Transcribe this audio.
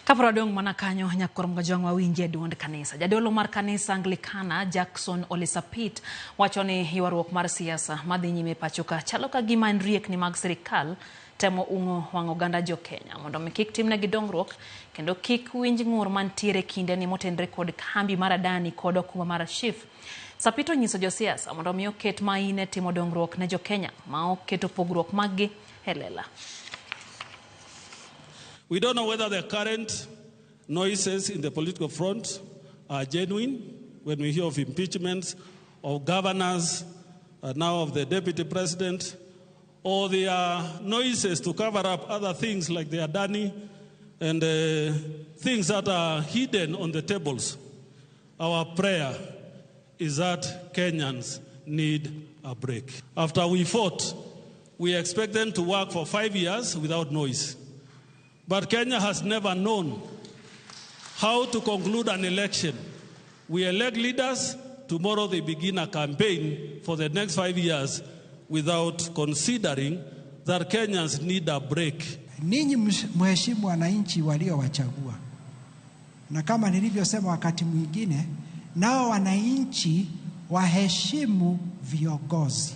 Kapod wadong' mana kanyo, nyakor Mgajwang' wawinje duond kanisa. Jadolo mar kanisa Anglikana Jackson Ole Sapit wacho ni ywaruok mar siasa madhi nyime pacho ka chalo ka gima en riekni mag sirikal temo ung'o wang' oganda jo Kenya mondo mi kik timnegi dongruok kendo kik winj ng'ur mantiere kindeni motenre kod kambi mar Adani kod okumba mar SHIF. Sapit onyiso josiasa mondo mi oket maine timo dongruok ne jo Kenya ma ok keto pogruok maggi e lela. We don't know whether the current noises in the political front are genuine when we hear of impeachments of governors, now of the deputy president, or they are noises to cover up other things like the Adani and things that are hidden on the tables. Our prayer is that Kenyans need a break. After we fought, we expect them to work for 5 years without noise. But Kenya has never known how to conclude an election. We elect leaders, tomorrow they begin a campaign for the next 5 years without considering that Kenyans need a break. Ninyi mheshimu wananchi waliowachagua, na kama nilivyosema wakati mwingine, nao wananchi waheshimu viongozi.